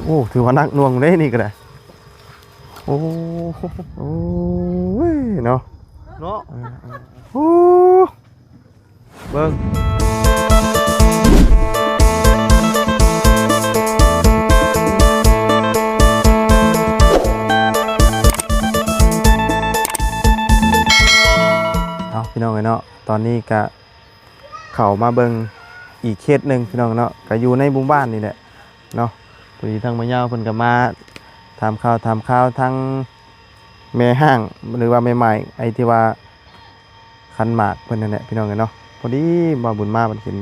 ໂອ້ ຖືວ່າໜັກໜ່ວງເດ້ນີ້ກໍໄດ້. ໂອ້ ໂອ້ຍເນາະ ເນາະ ເອີ ເອີ ໂອ້ ເບິ່ງ ເອົາ ພີ່ນ້ອງເອີຍເນາະ ຕອນນີ້ກະເຂົ້າມາເບິ່ງອີກເຂດໜຶ່ງ ພີ່ນ້ອງເນາະ ກະຢູ່ໃນໝູ່ບ້ານນີ້ແຫຼະເນາະ. ພໍດີທາງແມ່ຍາວເພິ່ນກະມາຖາມຂ່າວ ຖາມຂ່າວທາງແມ່ຮ້າງ ຫຼືວ່າແມ່ໝ້າຍ ໄອ້ທີ່ວ່າ ຂັນໝາກເພິ່ນນັ້ນແຫຼະ ພີ່ນ້ອງເອີຍເນາະ. ພໍດີບ່າວບຸນມາເພິ່ນເຫັນ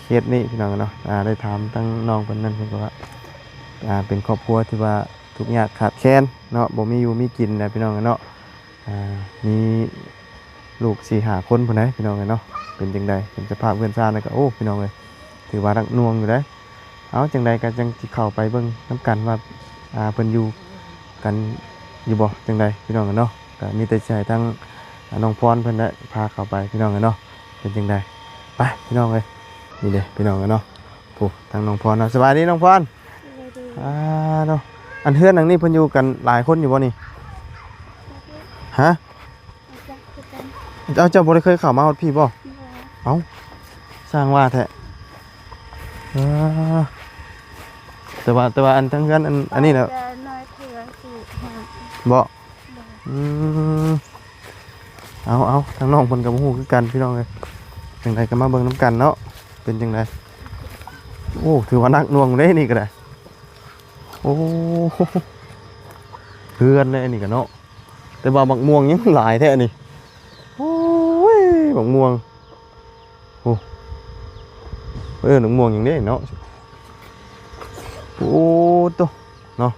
ເຂດນີ້ ພີ່ນ້ອງເອີຍເນາະ ອ່າ ໄດ້ຖາມທາງນ້ອງເພິ່ນນັ້ນ ເພິ່ນກໍວ່າ ອ່າ ເປັນຄອບຄົວທີ່ວ່າທຸກຍາກຂາດແຄນເນາະ ບໍ່ມີຢູ່ມີກິນນະ ພີ່ນ້ອງເອີຍເນາະ. ອ່າ ມີລູກສີ່ຫ້າຄົນພຸ້ນໃດ ພີ່ນ້ອງເອີຍເນາະ. ເປັນຈັ່ງໃດ ເປັນສະພາບເຮືອນຊານນັ້ນກໍ ໂອ້ ພີ່ນ້ອງເອີຍ ຖືວ່າໜັກໜ່ວງຢູ່ໃດ. ເອົາ ຈັ່ງໃດກໍຈັ່ງຊິເຂົ້າໄປເບິ່ງນຳກັນວ່າ ອ່າ ເພິ່ນຢູ່ກັນຢູ່ບໍ່ ຈັ່ງໃດ ພີ່ນ້ອງເອີຍເນາະ. ກໍມີແຕ່ຊິໃຫ້ທາງ ອ່າ ນ້ອງພອນເພິ່ນແຫຼະພາເຂົ້າໄປ ພີ່ນ້ອງເອີຍເນາະ. ເປັນຈັ່ງໃດ ໄປ ພີ່ນ້ອງເອີຍ. ນີ້ເດ້ ພີ່ນ້ອງເອີຍເນາະ ຜູ້ ທາງນ້ອງພອນເນາະ. ສະບາຍດີນ້ອງພອນ. ສະບາຍດີ. ອ່າ ເນາະ ອັນເຮືອນຫຼັງນີ້ເພິ່ນຢູ່ກັນຫຼາຍຄົນຢູ່ບໍ່ນີ້? ຮະ? ເຈົ້າ ເຈົ້າບໍ່ໄດ້ເຄີຍເຂົ້າມາຮອດພີ້ບໍ່? ບໍ່. ເອົ້າ ຊ່າງວ່າແທ້. ເອີ ແຕ່ວ່າ ແຕ່ວ່າອັນທັງເຮືອນ ອັນ ອັນນີ້ນະ ແຕ່ນ້ອຍເທື່ອຊິຫາ ບໍ່? ບໍ່. ອືມ ເອົາ ເອົາ ທາງນ້ອງເພິ່ນກໍບໍ່ຮູ້ຄືກັນ ພີ່ນ້ອງເອີຍ. ຈັ່ງໃດກໍມາເບິ່ງນຳກັນເນາະ ເປັນຈັ່ງໃດ. ໂອ້ ຖືວ່າໜັກໜ່ວງເດ້ນີ້ກໍໄດ້. ໂອ້ ເຮືອນເດ້ນີ້ກໍເນາະ. ແຕ່ວ່າໝາກມ່ວງຍັງຫຼາຍແທ້ນີ້. ໂອ້ຍ ໝາກມ່ວງ ໂອ້ ເອີ້ນໝາກມ່ວງຫຍັງເດ້ເນາະ. ໂອ້ໂຕ ເນາະ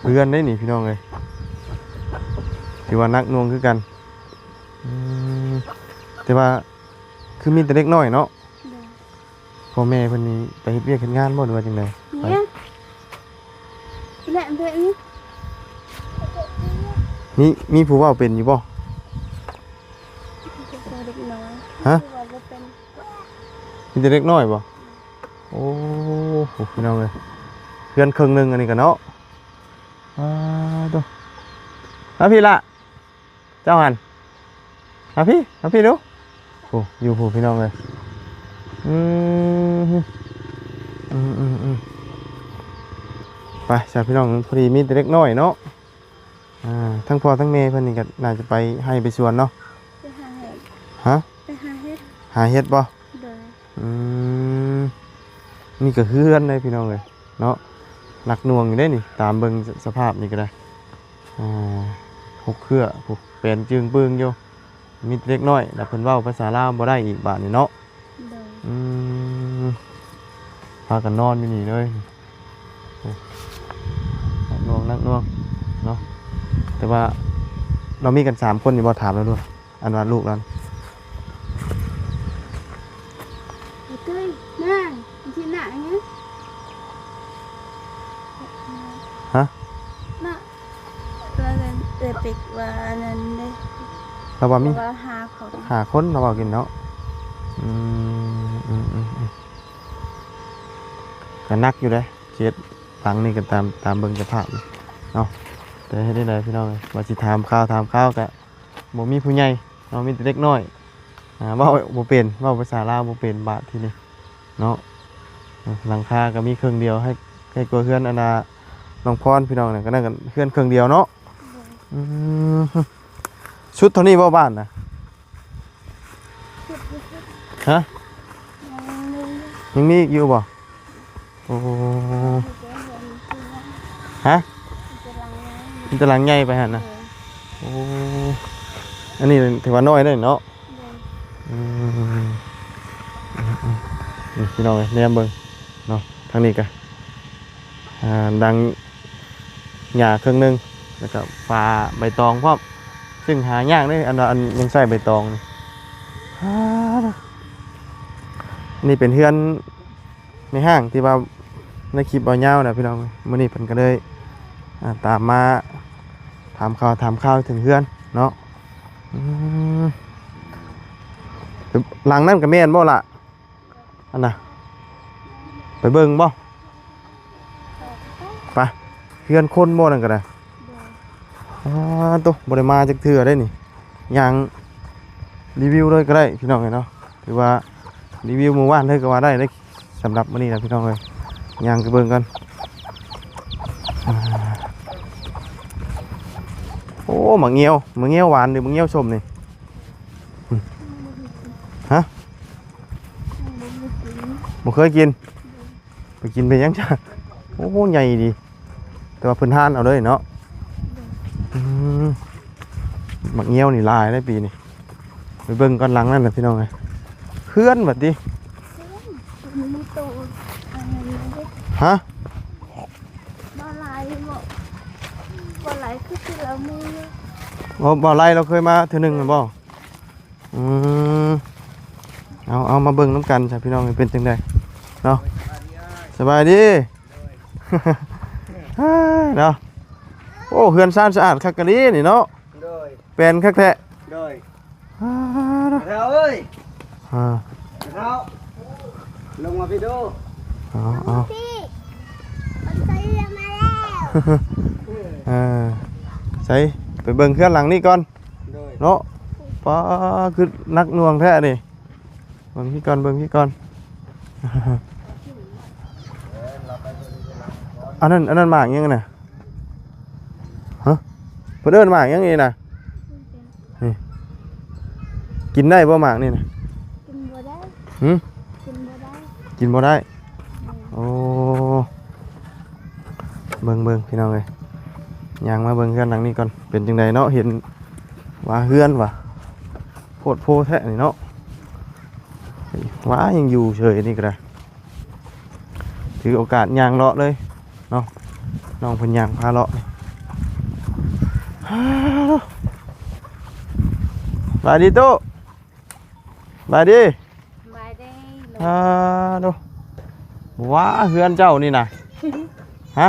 ເຮືອນເດ້ນີ້ ພີ່ນ້ອງເອີຍ ຖືວ່າໜັກໜ່ວງຄືກັນ. ອືມ ແຕ່ວ່າຄືມີແຕ່ເດັກນ້ອຍເນາະ. ໂດຍ. ພໍ່ແມ່ເພິ່ນນີ້ໄປເຮັດວຽກເຮັດງານບໍ່ ຫຼືວ່າຈັ່ງໃດ? ໄປ ແລະ ແບບນີ້ ມີ ມີຜູ້ເວົ້າເປັນຢູ່ບໍ່? ເດັກນ້ອຍ. ຮະ? ເວົ້າບໍ່ເປັນ. ມີແຕ່ເດັກນ້ອຍບໍ່? ໂອ້ ພີ່ນ້ອງເອີຍ ເຮືອນເຄິ່ງໜຶ່ງອັນນີ້ກໍເນາະ. ອ່າ ໂຕ ມາພີ້ລະ ເຈົ້າຫັ້ນ ມາພີ້ ມາພີ້ດູ. ໂອ້ ຢູ່ພຸ້ນ ພີ່ນ້ອງເອີຍ. ອືມ ອືມ ອືມ ອືມ ໄປຊະ ພີ່ນ້ອງ ພໍດີມີແຕ່ເດັກນ້ອຍເນາະ. ອ່າ ທັງພໍ່ທັງແມ່ເພິ່ນນີ້ກໍໜ້າຈະໄປໄຮ່ໄປສວນເນາະ. ໄປຫາເຫັດ. ຮະ? ໄປຫາເຫັດ. ຫາເຫັດບໍ່? ໂດຍ. ອືມ ນີ້ກໍເຮືອນເດ້ ພີ່ນ້ອງເອີຍເນາະ ໜັກໜ່ວງຢູ່ເດ້ນີ້ ຕາມເບິ່ງສະພາບນີ້ກໍໄດ້. ອ່າ ຫົກເຄືອ ຜູ້ແປນຈຶ່ງປຶ້ງຢູ່ ມີແຕ່ເດັກນ້ອຍ ແລ້ວເພິ່ນເວົ້າພາສາລາວບໍ່ໄດ້ອີກບາດນີ້ເນາະ. ໂດຍ. ອືມ ພາກັນນອນຢູ່ນີ້ເລີຍ. ໂອ້ ໜັກໜ່ວງ ໜັກໜ່ວງເນາະ. ແຕ່ວ່າລາວມີກັນສາມຄົນນີ້ບໍ່? ຖາມລາວດູ ອັນວ່າລູກລາວ. ເອີຍ ນາງ ທີ່ໜ້າຫຍັງ? ຮະ? ນະ ວ່າເອີຍ ເປັກວ່າອັນນັ້ນເດ້ ລາວວ່າມີ ວ່າຫ້າຄົນ ຫ້າຄົນ ລາວເວົ້າກິນເນາະ. ອືມ ອືມ ອືມ ອືມ ກໍໜັກຢູ່ເດ້ ເຂດຫຼັງນີ້ກໍຕາມ ຕາມເບິ່ງສະພາບເນາະ. ແຕ່ເຮັດແນວໃດ ພີ່ນ້ອງເອີຍ ວ່າຊິຖາມຂ່າວ ຖາມຂ່າວກໍບໍ່ມີຜູ້ໃຫຍ່ເນາະ ມີແຕ່ເດັກນ້ອຍ ອ່າ ເວົ້າບໍ່ເປັນ ເວົ້າພາສາລາວບໍ່ເປັນບາດທີນີ້ເນາະ. ຫຼັງຄາກໍມີເຄິ່ງດຽວ ໃຫ້ ໃຫ້ກວ່າເຮືອນອັນນ່າ ນ້ອງພອນ ພີ່ນ້ອງ ນັ້ນກໍນັ້ນກໍເຮືອນເຄິ່ງດຽວເນາະ. ອືມ ສຸດເທົ່ານີ້ບໍ່ບ້ານນະ? ຮະ? ຍັງມີອີກຢູ່ບໍ່? ໂອ້ ຮະ? ມີແຕ່ຫຼັງໃຫຍ່ໄປຫັ້ນນະ. ໂອ້ ອັນນີ້ຖືວ່ານ້ອຍເດ້ເນາະ. ອືມ ອືມ ອືມ ນີ້ພີ່ນ້ອງເອີຍ ແນມເບິ່ງເນາະ ທາງນີ້ກະ ອ່າ ດັງຫຍ້າເຄິ່ງໜຶ່ງ ແລ້ວກະຝາໃບຕອງພ້ອມ ຊຶ່ງຫາຍາກເດ້ ອັນວ່າອັນຍັງໃຊ້ໃບຕອງນີ້. ອ່າ ນີ້ເປັນເຮືອນ ແມ່ຮ້າງທີ່ວ່າໃນຄລິບເວົ້າຍາວນະພີ່ນ້ອງ. ມື້ນີ້ເພິ່ນກໍເລີຍ ອ່າ ຕາມມາຖາມຂ່າວ ຖາມຂ່າວເຖິງເຮືອນເນາະ. ອືມ ຫຼັງນັ້ນກໍແມ່ນບໍ່ລະ? ອັນນະ ໄປເບິ່ງບໍ່? ເຮືອນຄົນບໍ່ນັ້ນກໍໄດ້. ໂດຍ. ອ້າໂຕ ບໍ່ໄດ້ມາຈັກເທື່ອເດ້ນີ້. ຍ່າງຣີວິວເລີຍກໍໄດ້ພີ່ນ້ອງເອີຍເນາະ. ຖືວ່າຣີວິວມື້ວານເລີຍກໍວ່າໄດ້ເດ້. ສຳລັບມື້ນີ້ນະພີ່ນ້ອງເອີຍ ຍ່າງໄປເບິ່ງກ່ອນ. ໂອ້ ໝາກງຽວ ໝາກງຽວຫວານຫຼືໝາກງຽວສົ້ມນີ້? ຮະ? ບໍ່ເຄີຍກິນ. ໄປກິນໄປຫຍັງຈ້ະ? ໂອ້ ໃຫຍ່ດີ ແຕ່ວ່າເພິ່ນຮ້ານເອົາເລີຍເນາະ. ອືມ ໝາກງຽວນີ້ຫຼາຍເດ້ປີນີ້. ໄປເບິ່ງກ່ອນຫຼັງນັ້ນນະພີ່ນ້ອງເອີຍ. ເຮືອນບັດຕິ. ຮະ? ບໍ່ຫຼາຍບໍ່ ບໍ່ຫຼາຍຄືທີ່ລາວມີ. ໂອ້ ບໍ່ຫຼາຍ ລາວເຄີຍມາເທື່ອໜຶ່ງແມ່ນບໍ່? ອືມ ເອົາ ເອົາມາເບິ່ງນຳກັນຊະພີ່ນ້ອງ ເປັນຈັ່ງໃດເນາະ. ສະບາຍດີ. ເນາະ ໂອ້ ເຮືອນຊານສະອາດຄັກກະລີນີ້ເນາະ. ໂດຍ. ແປນຄັກແທ້. ໂດຍ. ອ້າ ເຖົ້າເອີຍ ອ່າ ເຖົ້າ ລົງມາພີ້ດູ. ເອົາ ເອົາ ພີ່ ຄົນໃສ່ເຮືອມາແລ້ວ. ເອີ ໃສ ໄປເບິ່ງເຮືອນຫຼັງນີ້ກ່ອນ. ໂດຍ. ເນາະ ປ້າ ຄືໜັກໜ່ວງແທ້ນີ້. ເບິ່ງພີ້ກ່ອນ ເບິ່ງພີ້ກ່ອນ. ອັນນັ້ນ ອັນນັ້ນໝາກຫຍັງນະ? ຮະ? ເພິ່ນເອີ້ນໝາກຫຍັງນີ້ນະ? ນີ້ ກິນໄດ້ບໍ່ໝາກນີ້ນະ? ກິນບໍ່ໄດ້. ຫື? ກິນບໍ່ໄດ້ ກິນບໍ່ໄດ້. ອືມ. ໂອ້ ເບິ່ງ ເບິ່ງພີ່ນ້ອງເອີຍ ຍ່າງມາເບິ່ງເຮືອນຫຼັງນີ້ກ່ອນ ເປັນຈັ່ງໃດເນາະ? ເຫັນວ່າເຮືອນວ່າ ໂພດໂພແທ້ນີ້ເນາະ. ວ້າ ຍັງຢູ່ເສີຍນີ້ກໍໄດ້ ຖືໂອກາດຍ່າງເລາະເລີຍເນາະ. ນ້ອງເພິ່ນຍ່າງພາເລາະ. ບາຍດີຕູ້ ບາຍດີ. ສະບາຍດີ. ອ່າ ດູ ວ້າ ເຮືອນເຈົ້ານີ້ນະ? ຮະ?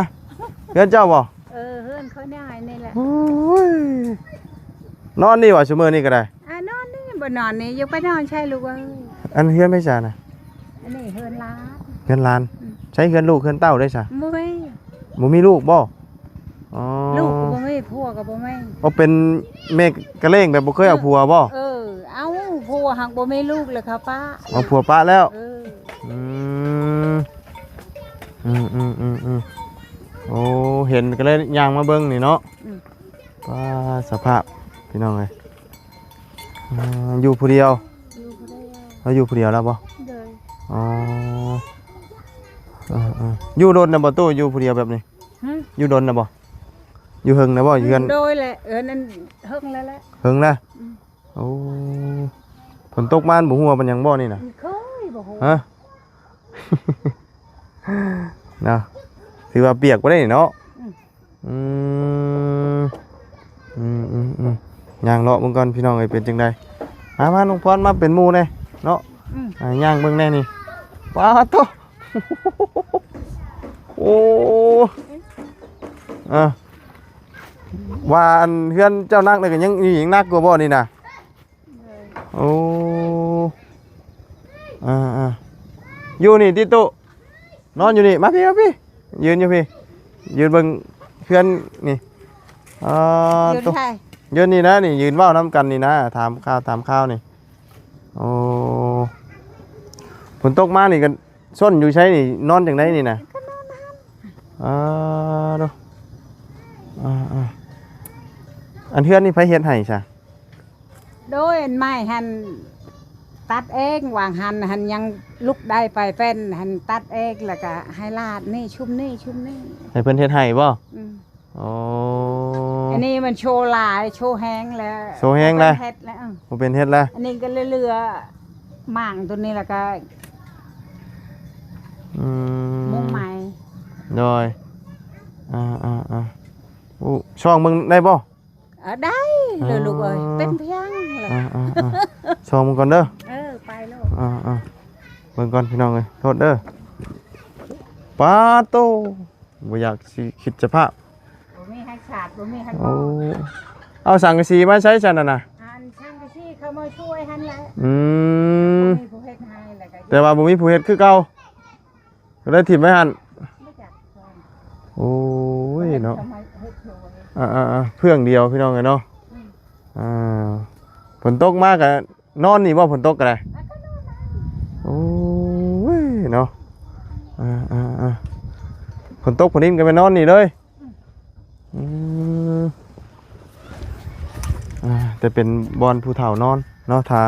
ເຮືອນເຈົ້າບໍ່? ເອີ ເຮືອນຂ້ອຍນີ້ແຫຼະ. ໂອ້ຍ ນອນນີ້ຫວາ ຊຸມື້ນີ້ກໍໄດ້? ອ່າ ນອນນີ້ ບໍ່ນອນນີ້ ຢາກໄປນອນໃສລູກເອີຍ? ອັນເຮືອນໃຜຊະນະ? ອັນນີ້ເຮືອນຫຼານ. ເຮືອນຫຼານ. ອືມ. ໃສເຮືອນລູກເຮືອນເຕົ້າໄດ້ຊະ? ບໍ່ມີ. ບໍ່ມີລູກບໍ່? ອໍ ລູກກໍບໍ່ມີ ຜົວກໍບໍ່ມີ. ອໍ ເປັນແມ່ກະເລ້ງແບບບໍ່ເຄີຍເອົາຜົວບໍ່? ເອີ ເອົາຜົວ ຫາກບໍ່ມີລູກ ແລ້ວເຂົາປະ. ເອົາຜົວປະແລ້ວ. ເອີ. ອືມ ອືມໆໆໆ. ໂອ້ ເຫັນກໍເລີຍຍ່າງມາເບິ່ງນີ້ເນາະ. ອືມ. ປ້າ ສະພາບພີ່ນ້ອງເອີຍ. ອ່າ ຢູ່ຜູ້ດຽວ. ຢູ່ຜູ້ດຽວ. ລາວຢູ່ຜູ້ດຽວແລ້ວບໍ່? ໂດຍ. ອໍ ເອີໆ ຢູ່ດົນນະບໍ່ຕູ້ ຢູ່ຜູ້ດຽວແບບນີ້? ຫື? ຢູ່ດົນນະບໍ່? ຢູ່ເຫິງນະບໍ່? ຢູ່ເຮືອນ. ໂດຍແຫຼະ ເອີ ນັ້ນເຫິງແລ້ວແຫຼະ. ເຫິງນະ? ອືມ. ໂອ້ ຝົນຕົກມາບໍ່ຮົ່ວປານຫຍັງບໍ່ນີ້ນະ? ເຄີຍບໍ່ຮົ່ວ. ຮະ? ເນາະ ຖືວ່າປຽກບໍ່ໄດ້ເນາະ. ອືມ. ອືມ ອືມໆໆ ຍ່າງເລາະເບິ່ງກ່ອນພີ່ນ້ອງເອີຍ ເປັນຈັ່ງໃດ? ມາ ມາ ນ້ອງພອນ ມາເປັນໝູ່ແດ່ເນາະ. ອືມ. ອ່າ ຍ່າງເບິ່ງແດ່ນີ້. ປາດໂທ້ ໂອ້ ອ່າ ວ່າອັນເຮືອນເຈົ້າໜັກນີ້ກໍຍັງ ນີ້ຍັງໜັກກວ່າບໍ່ນີ້ນະ? ໂອ້ ອ່າໆ ຢູ່ນີ້ຕິຕຸ ນອນຢູ່ນີ້ ມາພີ້ ມາພີ້ ຢືນຢູ່ພີ້ ຢືນເບິ່ງເຮືອນນີ້. ອ່າ ຢູ່ໃສ? ຢືນນີ້ນະ ນີ້ ຢືນເວົ້ານຳກັນນີ້ນະ ຖາມຂ່າວ ຖາມຂ່າວນີ້. ໂອ້ ຝົນຕົກມານີ້ກໍຊົນຢູ່ໃສນີ້ ນອນຈັ່ງໃດນີ້ນະ? ກໍນອນຫັ້ນ. ອ່າ ໂດ ອ່າໆ ອັນເຮືອນນີ້ໃຜເຮັດໃຫ້ຊະ? ໂດຍ ອັນໄມ້ຫັ້ນຕັດເອງ ວາງຫັ້ນຫັ້ນຍັງລຸກໄດ້ ໄປເປັນຫັ້ນຕັດເອງ ແລ້ວກະໃຫ້ລາດນີ້ ຊຸມນີ້ ຊຸມນີ້ ໃຫ້ເພິ່ນເຮັດໃຫ້ບໍ່? ອືມ. ອໍ ອັນນີ້ມັນໂຊຫຼາຍ ໂຊແຮງແລ້ວ ໂຊແຮງແລ້ວ ເຮັດແລ້ວ. ເອີ ບໍ່ເປັນເຮັດແລ້ວ ອັນນີ້ກໍເຫຼືອໆ ໝາງຕົວນີ້ ແລ້ວກໍ ອືມ ມຸງໄມ້. ໂດຍ ອ່າໆໆ ໂອ້ ຊ່ອງເບິ່ງໄດ້ບໍ່? ເອີ ໄດ້ເລີຍລູກເອີຍ. ອໍ ເປັນພຽງເລີຍ. ອ່າໆໆ ຊ່ອງເບິ່ງກ່ອນເດີ. ເອີ ໄປໂລດ. ອ່າໆ ເບິ່ງກ່ອນພີ່ນ້ອງເອີຍ ໂທດເດີ. ປາດໂຕ ບໍ່ຢາກຊິຄິດສະພາບ. ບໍ່ມີໃຫ້ສາດ ບໍ່ມີໃຫ້ ໂອ້ ເອົາສັງກະສີມາໃຊ້ຊັ້ນນະ? ອັນສັງກະສີເຂົາມາຊ່ວຍຫັ້ນແຫຼະ. ອືມ ບໍ່ມີຜູ້ເຮັດໃຫ້ ແລ້ວກໍ ແຕ່ວ່າບໍ່ມີຜູ້ເຮັດຄືເກົ່າ. ກໍໄດ້ຖິ້ມໄວ້ຫັ້ນ. ບໍ່ຈັກ. ໂອ້ຍ ນີ້ເນາະ ອ່າໆໆ ເຟື່ອງດຽວພີ່ນ້ອງເອີຍເນາະ. ອ່າ ຝົນຕົກມາກໍນອນນີ້ບໍ່? ຝົນຕົກກໍໄດ້. ໂອ້ຍເນາະ ອ່າໆໆ ຝົນຕົກຝົນດິນກໍໄປນອນນີ້ເລີຍ. ອືມ ອ່າ ແຕ່ເປັນບ່ອນຜູ້ເຖົ້ານອນເນາະ. ຖ້າ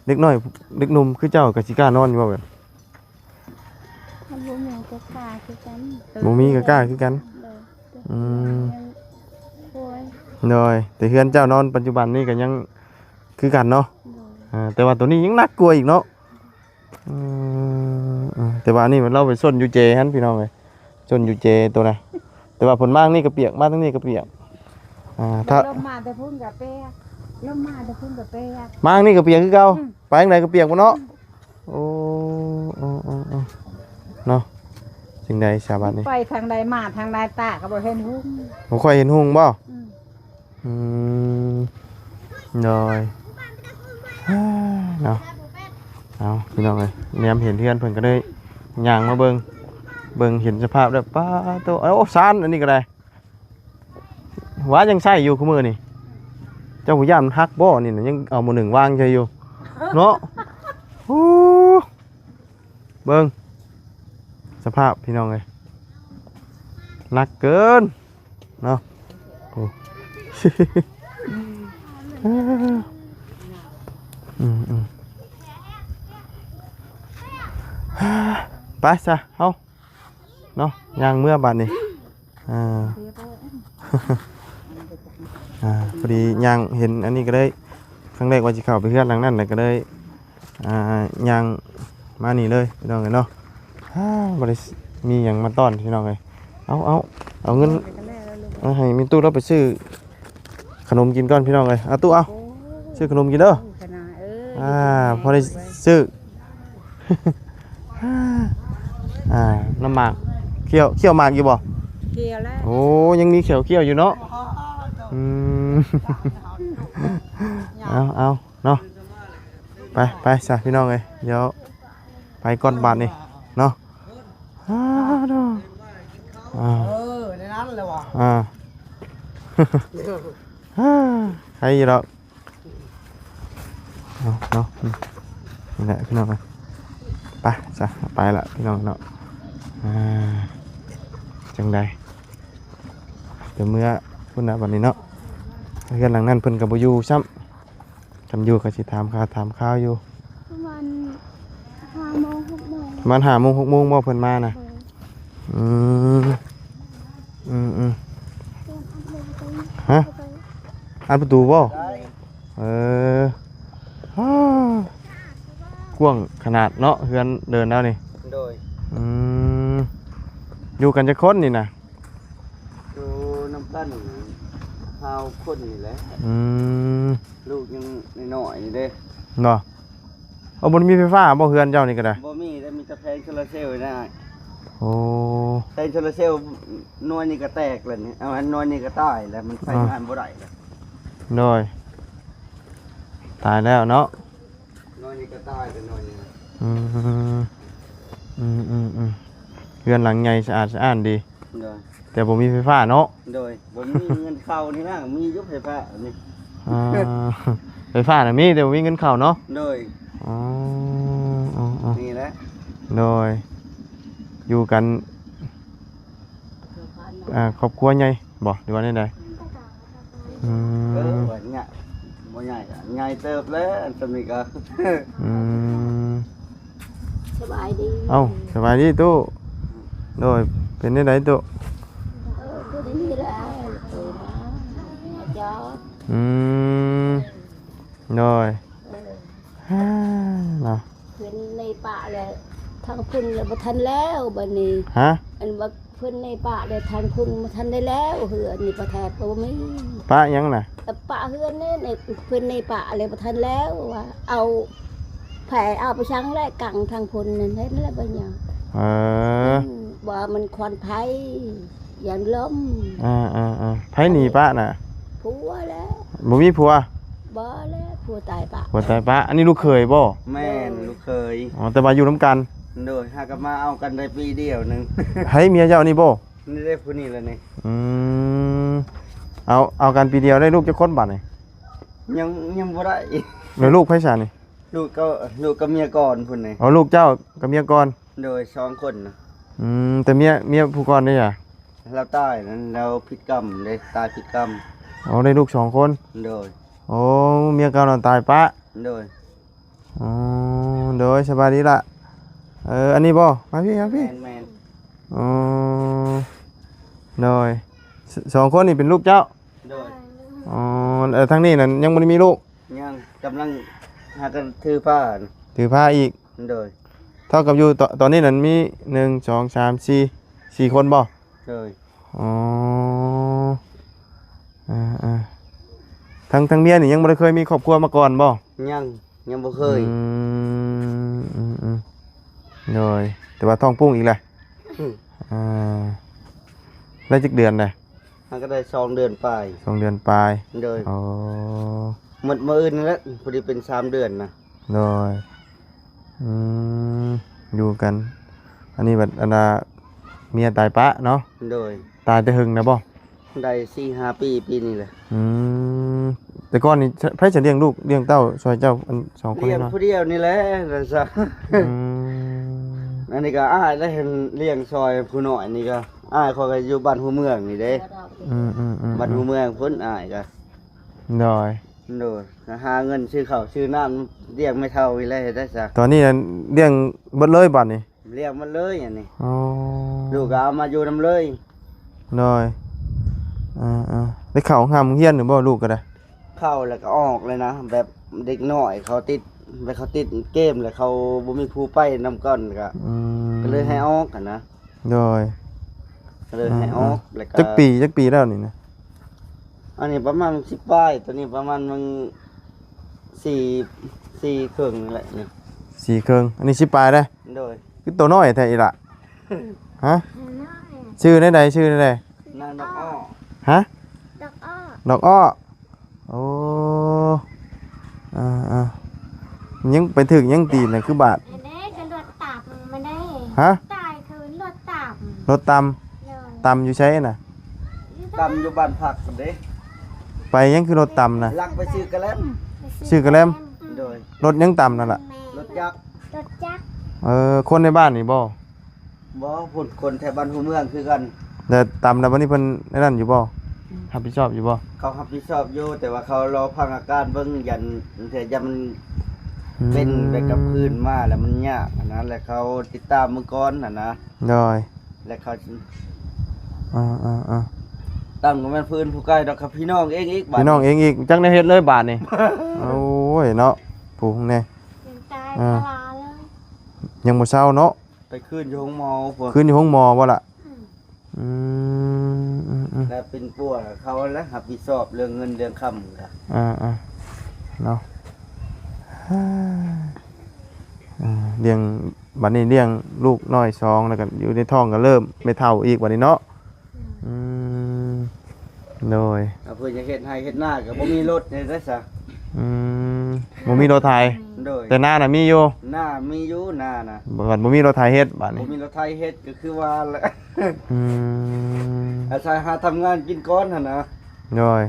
ເດັກນ້ອຍເດັກໜຸ່ມຄືເຈົ້າກໍຊິກ້ານອນຢູ່ບໍ່? ແບບ ມັນບໍ່ມີກໍກ້າຄືກັນ. ບໍ່ມີກໍກ້າຄືກັນ. ໂດຍ ອືມ ໂດຍ ແຕ່ເຮືອນເຈົ້ານອນປັດຈຸບັນນີ້ກໍຍັງຄືກັນເນາະ. ໂດຍ ອ່າ ແຕ່ວ່າໂຕນີ້ຍັງໜັກກວ່າອີກເນາະ. ອືມ ແຕ່ວ່າອັນນີ້ມັນ ລາວໄປຊົນຢູ່ເຈຫັ້ນພີ່ນ້ອງເອີຍ ຊົນຢູ່ເຈໂຕນະ. ແຕ່ວ່າເພິ່ນມາທາງນີ້ກໍປຽກ ມາທາງນີ້ກໍປຽກ. ອ່າ ຖ້າລົມມາແຕ່ພຸ້ນກໍແປກ ລົມມາແຕ່ພຸ້ນກໍແປກ ມາທາງນີ້ກໍປຽກຄືເກົ່າ. ອືມ ໄປທາງໃດກໍປຽກໝົດເນາະ. ອືມ ໂອ້ ເນາະ ຈັ່ງໃດຊະບາດນີ້ ໄປທາງໃດມາທາງໃດຕາກໍບໍ່ເຫັນຮຸ່ງ. ບໍ່ຄ່ອຍເຫັນຮຸ່ງບໍ່? ອືມ ອືມ ໂດຍ ເນາະ. ເອົາ ພີ່ນ້ອງເອີຍ ແນມເຫັນເຮືອນເພິ່ນກໍເລີຍຍ່າງມາເບິ່ງ ເບິ່ງເຫັນສະພາບແລ້ວ ປາໂຕ ເອົາ ຊານອັນນີ້ກໍໄດ້ ວ່າຍັງໃຊ້ຢູ່ຄູ່ມື້ນີ້. ເຈົ້າບໍ່ຢ້ານມັນຫັກບໍ່? ນີ້ນະ ຍັງເອົາໝໍ້ໜຶ່ງວາງໃສ່ຢູ່ເນາະ. ໂອ້ ເບິ່ງສະພາບພີ່ນ້ອງເອີຍ ໜັກເກີນເນາະ. ໂອ້ ອືມໆ ໄປຊະເຮົາເນາະ ຍ່າງເມືອບາດນີ້. ອ່າ ອ່າ ພໍດີຍ່າງເຫັນອັນນີ້ກໍເລີຍ ຄັ້ງແລກວ່າຊິເຂົ້າໄປເຮືອນຫຼັງນັ້ນ ແລ້ວກໍເລີຍ ອ່າ ຍ່າງມານີ້ເລີຍພີ່ນ້ອງເອີຍເນາະ. ອ່າ ບໍ່ໄດ້ມີຫຍັງມາຕ້ອນພີ່ນ້ອງເອີຍ. ເອົາ ເອົາ ເອົາເງິນ ເອົາໃຫ້ແມ່ຕູ້ລາວໄປຊື້ຂະໜົມກິນກ່ອນພີ່ນ້ອງເອີຍ. ເອົາຕູ້ ເອົາ ໂອ້ ຊື້ຂະໜົມກິນເດີ. ຂະໜາດ ເອີ ອ່າ ພໍໄດ້ຊື້ ອ່າ ນ້ຳໝາກ ຂ້ຽວ ຂ້ຽວໝາກຢູ່ບໍ່? ຂ້ຽວແລ້ວ. ໂອ້ ຍັງມີຂ້ຽວຂ້ຽວຢູ່ເນາະ. ອືມ ເອົາ ເອົາເນາະ ໄປ ໄປຊະພີ່ນ້ອງເອີຍ ດຽວໄປກ່ອນບາດນີ້ເນາະ. ອາ ໂດ ອາ ເອີ ໃນນັ້ນແຫຼະຫວາ ອາ ໃຄຢູ່ດອກ. ເອົາເນາະ ອືມ ນີ້ແຫຼະພີ່ນ້ອງເອີຍ ໄປຊະ ໄປລະພີ່ນ້ອງເນາະ. ອ່າ ຈັ່ງໃດ ດຽວເມືອພຸ້ນນະບັດນີ້ເນາະ. ເຮືອນຫຼັງນັ້ນເພິ່ນກໍບໍ່ຢູ່ຊ້ຳ ຄັນຢູ່ກໍຊິຖາມຂ່າວຖາມຄາວຢູ່. ປະມານຫ້າໂມງ ຫົກໂມງ ປະມານຫ້າໂມງ ຫົກໂມງບໍ່ເພິ່ນມານະ? ໂດຍ ອືມ ອືມ ອືມ ຮະ ອັດປະຕູບໍ່? ເອີ ວ້າ ກວ້າງຂະໜາດເນາະ ເຮືອນເດີນລາວນີ້. ໂດຍ ອືມ ຢູ່ກັນຈັກຄົນນີ້ນະ? ຢູ່ນຳກັນຫ້າຫົກຄົນນີ້ແຫຼະ. ອືມ ລູກຍັງນ້ອຍໆນີ້ເດ້. ເນາະ ເອົາ ບໍ່ໄດ້ມີໄຟຟ້າບໍ່ເຮືອນເຈົ້ານີ້ກໍໄດ້? ບໍ່ມີເດ້ ມີແຕ່ແຜງໂຊລາເຊວນະ. ໂອ້ ແຜງໂຊລາເຊວໜ່ວຍນີ້ກໍແຕກແລ້ວນີ້ ເອົາ ອັນໜ່ວຍນີ້ກໍຕາຍແລ້ວ ມັນໃຊ້ ອ່າ ງານບໍ່ໄດ້ແລ້ວ. ໂດຍ ຕາຍແລ້ວເນາະ ໜ່ວຍນີ້ກໍຕາຍໄປໜ່ວຍນີ້. ອືມ ອືມໆໆ ເຮືອນຫຼັງໃຫຍ່ສະອາດສະອ້ານດີ. ໂດຍ ແຕ່ບໍ່ມີໄຟຟ້າເນາະ. ໂດຍ ບໍ່ມີເງິນເຂົ້ານີ້ນະ ມີຢູ່ໄຟຟ້ານີ້. ອ່າ ໄຟຟ້ານະມີ ແຕ່ບໍ່ມີເງິນເຂົ້າເນາະ. ໂດຍ ອໍ ນີ້ແຫຼະ. ໂດຍ ຢູ່ກັນ ອ່າ ຄອບຄົວໃຫຍ່ບໍ່ ຫຼືວ່າແນວໃດ? ອືມ ເອີ ບໍ່ໃຫຍ່ ບໍ່ໃຫຍ່ ໃຫຍ່ເຕີບແລ້ວ ອັນສ່ຳນີ້ກໍ. ອືມ ສະບາຍດີ. ເອົ້າ ສະບາຍດີຕູ້. ໂດຍ ເປັນແນວໃດຕູ້? ເອີ ຢູ່ດີແລ້ວ ເອີ ມາຈອດ. ອືມ ໂດຍ ເອີ ເນາະ ເພິ່ນໃນປະແລ້ວ ທາງພຸ້ນແລ້ວບໍ່ທັນແລ້ວບັດນີ້. ຮະ ອັນວ່າເພິ່ນໃນປະແລ້ວ ທາງພຸ້ນບໍ່ທັນໄດ້ແລ້ວ ເຮືອນນີ້ປະແທດບໍ່ມີ. ປະຫຍັງນະ? ປະເຮືອນນີ້ ເພິ່ນໃນປະແລ້ວບໍ່ທັນແລ້ວ ວ່າເອົາ ໃຜເອົາໄປຊັງແລະກັງທາງພຸ້ນນັ້ນ ເຫັນແລ້ວບໍ່ຫຍັງ. ເອີ ອືມ ວ່າມັນຄວັນໄຟ ຢ້ານລົມ. ອ່າໆໆ ໃຜໜີປະນະ? ຜົວແຫຼະ. ບໍ່ມີຜົວ? ບໍ່ແຫຼະ ຜົວຕາຍປະ. ຜົວຕາຍປະ. ອັນນີ້ລູກເຂີຍບໍ່? ແມ່ນ ແມ່ນ ລູກເຂີຍ. ອໍ ແຕ່ວ່າຢູ່ນຳກັນ. ໂດຍ ຫາກໍມາເອົາກັນໄດ້ປີດຽວໜຶ່ງ. ໃຜເມຍເຈົ້ານີ້ບໍ່? ນີ້ເດ້ ຜູ້ນີ້ລະນີ້. ອືມ ເອົາ ເອົາກັນປີດຽວ ໄດ້ລູກຈັກຄົນບາດນີ້? ຍັງ ຍັງບໍ່ໄດ້. ແລ້ວລູກໃຜຊະນີ້? ລູກກໍ ລູກກັບເມຍກ່ອນພຸ້ນນີ້. ອໍ ລູກເຈົ້າກັບເມຍກ່ອນ? ໂດຍ ສອງຄົນນະ. ອືມ ແຕ່ເມຍ ເມຍຜູ້ກ່ອນເດ້ຫວາ? ລາວຕາຍນັ້ນ ລາວຜິດກຳເດ້ ຕາຍຜິດກຳ. ອໍ ໄດ້ລູກສອງຄົນ? ໂດຍ. ໂອ້ ເມຍເກົ່ານັ້ນຕາຍປະ? ໂດຍ. ອໍ ໂດຍ ສະບາຍດີລະ. ເອີ ອັນນີ້ບໍ່? ມາພີ້ ມາພີ້. ແມ່ນໆ. ອໍ ໂດຍ ສ- ສອງຄົນນີ້ເປັນລູກເຈົ້າ? ໂດຍ. ອໍ ແລ້ວທາງນີ້ນັ້ນຍັງບໍ່ໄດ້ມີລູກ? ຍັງ ກຳລັງຫາກັນຖືພານະ. ຖືພາອີກ? ໂດຍ. ເທົ່າກັບຢູ່ຕ- ຕອນນີ້ນັ້ນມີ ໜຶ່ງ ສອງ ສາມ ສີ່ ສີ່ຄົນບໍ່? ໂດຍ. ອໍ ເອີໆ ທາງ ທາງເມຍນີ້ຍັງບໍ່ໄດ້ເຄີຍມີຄອບຄົວມາກ່ອນບໍ່? ຍັງ ຍັງບໍ່ເຄີຍ. ອືມ ອືມໆ ໂດຍ ແຕ່ວ່າທ້ອງປຸ້ງອີກແຫຼະ. ອືມ ອ່າ ໄດ້ຈັກເດືອນແລ້ວ? ມັນກໍໄດ້ສອງເດືອນປາຍ. ສອງເດືອນປາຍ. ໂດຍ. ອໍ ໝົດມື້ອື່ນນີ້ແຫຼະ ພໍດີເປັນສາມເດືອນນະ. ໂດຍ. ອືມ ຢູ່ກັນ ອັນນີ້ບັດ ອັນນ່າ ເມຍຕາຍປະເນາະ? ໂດຍ. ຕາຍແຕ່ເຫິງແລ້ວບໍ່? ໄດ້ສີ່ຫ້າປີ ປີນີ້ແຫຼະ. ອືມ ແຕ່ກ່ອນນີ້ໃຜຈະລ້ຽງລູກລ້ຽງເຕົ້າຊ່ອຍເຈົ້າ ອັນສອງຄົນ? ລ້ຽງຜູ້ດຽວນີ້ແຫຼະ ນັ້ນຊະ. ອືມ ອັນນີ້ກໍອ້າຍແຫຼະ ເຮັດລ້ຽງຊ່ອຍຜູ້ນ້ອຍນີ້ກໍ ອ້າຍຂ້ອຍກໍຢູ່ບ້ານຫົວເມືອງນີ້ເດ້. ອືມໆໆໆ ບ້ານຫົວເມືອງພຸ້ນ ອ້າຍກໍ. ໂດຍ. ໂດຍ ຫາເງິນຊື້ເຂົ້າຊື້ນ້ຳລ້ຽງແມ່ເຖົ້ານີ້ແຫຼະ ເຮັດໄດ້ຊະ. ຕອນນີ້ນັ້ນລ້ຽງເບິດເລີຍບາດນີ້? ລ້ຽງໝົດເລີຍອັນນີ້. ອໍ ລູກກໍເອົາມາຢູ່ນຳເລີຍ. ໂດຍ. ເອີໆ ໄດ້ເຂົ້າໂຮງຮ່ຳໂຮງຮຽນຢູ່ບໍ່ ລູກກໍໄດ້? ເຂົ້າແລ້ວກໍອອກເລີຍນະ ແບບເດັກນ້ອຍເຂົາຕິດ ແບບເຂົາຕິດເກມ ແລ້ວເຂົາບໍ່ມີຜູ້ໄປນຳກ່ອນ ກໍ ອືມ ກໍເລີຍໃຫ້ອອກຫັ້ນນະ. ໂດຍ. ກໍເລີຍໃຫ້ອອກ. ເອີໆ ແລ້ວກໍ ຈັກປີ ຈັກປີແລ້ວນີ້ນະ? ອັນນີ້ປະມານສິບປາຍ ຕົວນີ້ປະມານມັນສີ່ ສີ່ເຄິ່ງນີ້ແຫຼະນີ້. ສີ່ເຄິ່ງ ອັນນີ້ສິບປາຍເດ້. ໂດຍ. ຄືໂຕນ້ອຍແທ້ອີ່ຫຼະ? ຮະ? ຊື່ແນວໃດ? ຊື່ແນວໃດ? ນາງດອກອ້ອ. ຮະ? ດອກອ້ອ. ດອກອ້ອ. ໂອ້ ອ່າໆ ຍັງໄປຖືກຫຍັງຕີນນະ ຄືບາດ? ອັນນີ້ກໍລົດຕຳມັນເດ້. ຮະ? ຕາຍຄືລົດຕຳ. ລົດຕຳ? ໂດຍ. ຕຳຢູ່ໃສນະ? ຕຳຢູ່ບ້ານພັກພຸ້ນເດ້. ໄປຫຍັງຄືລົດຕຳນະ? ລັກໄປຊື້ກະແລັມ. ໄປຊື້ ຊື້ກະແລັມ? ໂດຍ. ລົດຫຍັງຕຳນັ້ນລະ? ລົດຈັກ. ລົດຈັກ. ເອີ ຄົນໃນບ້ານນີ້ບໍ່? ບໍ່ ພຸ້ນ ຄົນແຖວບ້ານຫົວເມືອງຄືກັນ. ແລ້ວຕຳແລ້ວ ບັດນີ້ເພິ່ນອັນນັ້ນຢູ່ບໍ່? ອືມ ຮັບຜິດຊອບຢູ່ບໍ່? ເຂົາຮັບຜິດຊອບຢູ່ ແຕ່ວ່າເຂົາລໍຟັງອາການເບິ່ງ ຢ້ານ ເທື່ອຢ້ານມັນ ອືມ ເປັນແບບກັບຄືນມາແລ້ວມັນຍາກຫັ້ນນະ ແລ້ວເຂົາຕິດຕາມເບິ່ງກ່ອນຫັ້ນນະ. ໂດຍ. ແລ້ວເຂົາ ເອີໆໆ ຕຳກໍແມ່ນຜູ້ອື່ນຜູ້ໄກດອກ ກັບພີ່ນ້ອງເອງອີກ ບາດ ພີ່ນ້ອງເອງອີກ ຈັກແນວເຮັດເລີຍບາດນີ້. ໂອ້ຍເນາະ ຜູ້ແນ່ ຍັງຕາຍຄາລາເລີຍ ຍັງບໍ່ເຊົາເນາະ. ໄປຄືນຢູ່ໂຮງໝໍພຸ້ນ. ຄືນຢູ່ໂຮງໝໍບໍ່ລະ? ອືມ ອືມໆໆ ແລ້ວເປັນປົວເຂົາແຫຼະຮັບຜິດຊອບເລື່ອງເງິນເລື່ອງຄຳກະ ອ່າໆ ເນາະ. ອ່າ ລ້ຽງ ບັດນີ້ລ້ຽງລູກນ້ອຍສອງ ແລ້ວກໍຢູ່ໃນທ້ອງກໍເລີ່ມແມ່ເຖົ້າອີກບັດນີ້ເນາະ. ອືມ ໂດຍ. ເອົາ ເພິ່ນຢາກເຮັດໄຮ່ເຮັດນາກໍບໍ່ມີລົດເຮັດໄດ້ຊະ. ອືມ ບໍ່ມີລົດໄຖ. ໂດຍ. ແຕ່ນານະມີຢູ່? ນາມີຢູ່ ນານະ ບັດບໍ່ມີລົດໄຖເຮັດບາດນີ້ ບໍ່ມີລົດໄຖເຮັດ ກໍຄືວ່າແຫຼະ. ອືມ ອາໄສຫາທຳງານກິນກ່ອນຫັ້ນນະ. ໂດຍ.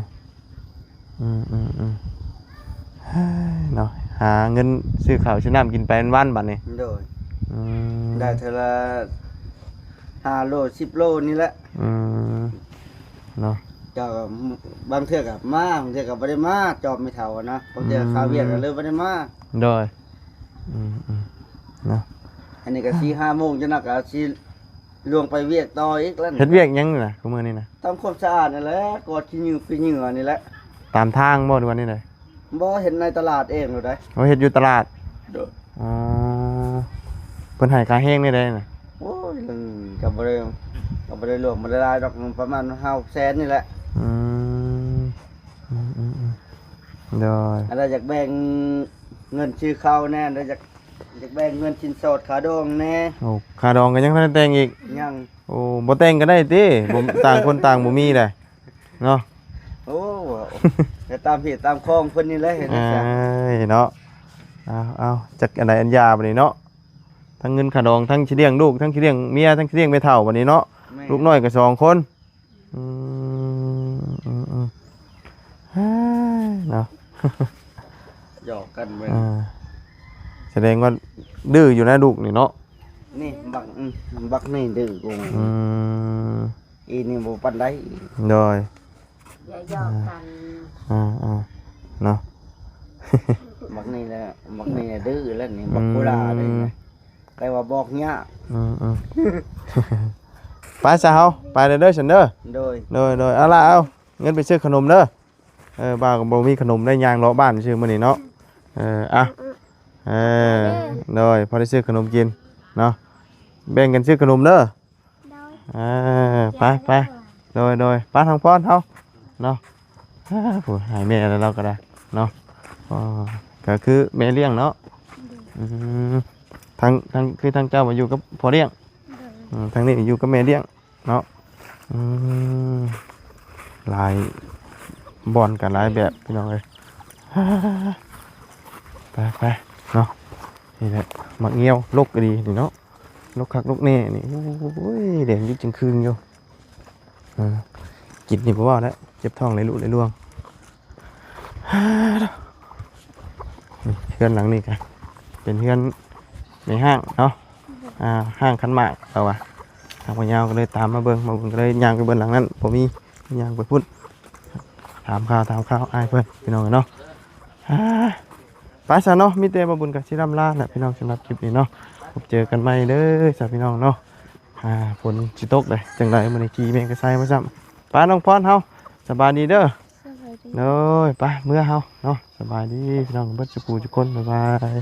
ອືມໆໆ ເນາະ ຫາເງິນຊື້ເຂົ້າຊື້ນ້ຳກິນໄປວັນໆ ບັດນີ້. ໂດຍ. ອືມ ໄດ້ເທື່ອລະຫ້າໂລ ສິບໂລນີ້ແຫຼະ. ອືມ ເນາະ ເຈົ້າ ບາງເທື່ອກໍມາ ບາງເທື່ອກໍບໍ່ໄດ້ມາ ຈອບແມ່ເຖົ້ານະ ບາງເທື່ອຄາວຽກກໍເລີຍບໍ່ໄດ້ມາ. ໂດຍ. ອືມໆ ເນາະ ອັນນີ້ກໍສີ່ຫ້າໂມງ ຈະນັກກໍຊິ ລວງໄປວຽກຕໍ່ອີກແລ້ວ. ເຮັດວຽກຫຍັງນີ້ນະ ຄູ່ມື້ນີ້ນະ? ທຳຄວາມສະອາດນັ້ນແຫຼະ ກວາດຂີ້ເຫຍື້ອ ຂີ້ເຫຍື້ອນີ້ແຫຼະ. ຕາມທາງບໍ່ ຫຼືວ່າແນວໃດ? ບໍ່ ເຮັດໃນຕະຫຼາດເອງໂລດໃດ໋. ໂອ້ ເຮັດຢູ່ຕະຫຼາດ. ໂດຍ. ອໍ ເພິ່ນໃຫ້ຄ່າແຮງແນວໃດນະ? ໂອ້ຍ ກໍບໍ່ໄດ້ ກໍບໍ່ໄດ້ຫຼວງ ບໍ່ໄດ້ຫຼາຍດອກ ປະມານຫ້າແສນນີ້ແຫຼະ. ອືມ ອືມໆໆ ໂດຍ. ອັນໃດຢາກແບ່ງເງິນຊື້ເຂົ້າແດ່ ອັນໃດຢາກ ຢາກແບ່ງເງິນສິນສອດຄ່າດອງແດ່. ໂອ້ ຄ່າດອງກໍຍັງບໍ່ທັນໄດ້ແຕ່ງອີກ? ຍັງ. ໂອ້ ບໍ່ແຕ່ງກໍໄດ້ຕິ ບໍ່ ຕ່າງຄົນຕ່າງບໍ່ມີແຫຼະເນາະ. ໂອ້ ກໍຕາມເຫດຕາມຂອງເພິ່ນນີ້ແຫຼະ ເຮັດໄດ້ຊະ. ເອີຍເນາະ ເອົາໆ ຈັກອັນໃດອັນຢາບັດນີ້ເນາະ ທັງເງິນຄ່າດອງ ທັງຊິລ້ຽງລູກ ທັງຊິລ້ຽງເມຍ ທັງຊິລ້ຽງແມ່ເຖົ້າບັດນີ້ເນາະ. ແມ່ນ ລູກນ້ອຍກໍສອງຄົນ. ອືມ ອືມໆ ເອີຍ ເນາະ ຫຍອກກັນເບິ່ງ ອ່າ ສະແດງວ່າດື້ຢູ່ນະລູກນີ້ເນາະ. ນີ້ບັກ ອືມ ບັກນີ້ດື້ກົງ ອືມ ອີນີ້ບໍ່ປານໃດ ໂດຍ ຢ່າຫຍອກກັນ ອ່າໆ ເນາະ ບັກນີ້ແຫຼະ ບັກນີ້ດື້ແລ້ວນີ້ ບັກໂຄລານີ້ນະ ອືມ ແຕ່ວ່າບອກຍາກ ອືມໆ ໄປຊະເຮົາ ໄປເດີ ເດີ ຊັ້ນເດີ ໂດຍ ໂດຍໆ ເອົາລະ ເອົາເງິນໄປຊື້ຂະໜົມເດີ. ເອີ ບ່າວກໍບໍ່ມີຂະໜົມໄດ້ ຍ່າງເລາະບ້ານຊື່ມື້ນີ້ເນາະ. ເອີ ອ່ະ ເອີ ໂດຍ ພໍໄດ້ຊື້ຂະໜົມກິນເນາະ ແບ່ງກັນຊື້ຂະໜົມເດີ. ໂດຍ ເອີ ໄປ ໄປ ໂດຍ ໂດຍ ໄປທາງພອນເຮົາເນາະ. ອ່າ ຜູ້ໃຫ້ແມ່ແລ້ວ ລາວກໍໄດ້ເນາະ. ອໍ ກໍຄືແມ່ລ້ຽງເນາະ. ອືມ ທາງ ທາງ ຄືທາງເຈົ້າມາຢູ່ກັບພໍ່ລ້ຽງ. ໂດຍ ອືມ ທາງນີ້ຢູ່ກັບແມ່ລ້ຽງເນາະ. ອືມ ຫຼາຍບ່ອນກັນຫຼາຍແບບ ພີ່ນ້ອງເອີຍ. ໄປ ໄປເນາະ. ນີ້ແຫຼະ ໝາກງຽວ ລົກອີ່ຫຼີນີ້ເນາະ ລົກຄັກລົກແນ່ນີ້. ໂອ້ຍ ແດງຈຶ່ງຄຶງຢູ່. ເອີ ກິນນີ້ບໍ່ເວົ້າແລ້ວ ເຈັບທ້ອງໄຫຼລຸໄຫຼລວງ. ນີ້ ເຮືອນຫຼັງນີ້ກະເປັນເຮືອນແມ່ຮ້າງເນາະ. ອ່າ ຮ້າງຂັນໝາກ ເຮົາວ່າ ທາງພໍ່ຍາວກໍເລີຍຕາມມາເບິ່ງ ມາເບິ່ງກໍເລີຍຍ່າງໄປເບິ່ງຫຼັງນັ້ນ ບໍ່ມີ ຍ່າງໄປພຸ້ນ ຖາມຂ່າວ ຖາມຂ່າວອ້າຍເພິ່ນ ພີ່ນ້ອງເອີຍເນາະ. ອ່າ ໄປຊະເນາະ ມີແຕ່ບ່າວບຸນກໍຊິລ່ຳລາແຫຼະ ພີ່ນ້ອງ ສຳລັບຄລິບນີ້ເນາະ. ພົບເຈີກັນໃໝ່ເດີຊະ ພີ່ນ້ອງເນາະ. ອ່າ ຝົນຊິຕົກເດ້ ຈັ່ງໃດມື້ນີ້ຂີ່ແມ່ກະໄຊມາຊ້ຳ. ໄປນ້ອງພອນເຮົາ ສະບາຍດີເດີ. ສະບາຍດີ ໂດຍ ໄປເມືອເຮົາເນາະ. ສະບາຍດີ ພີ່ນ້ອງເບິດສູ່ຜູ້ສູ່ຄົນ ບາຍບາຍ.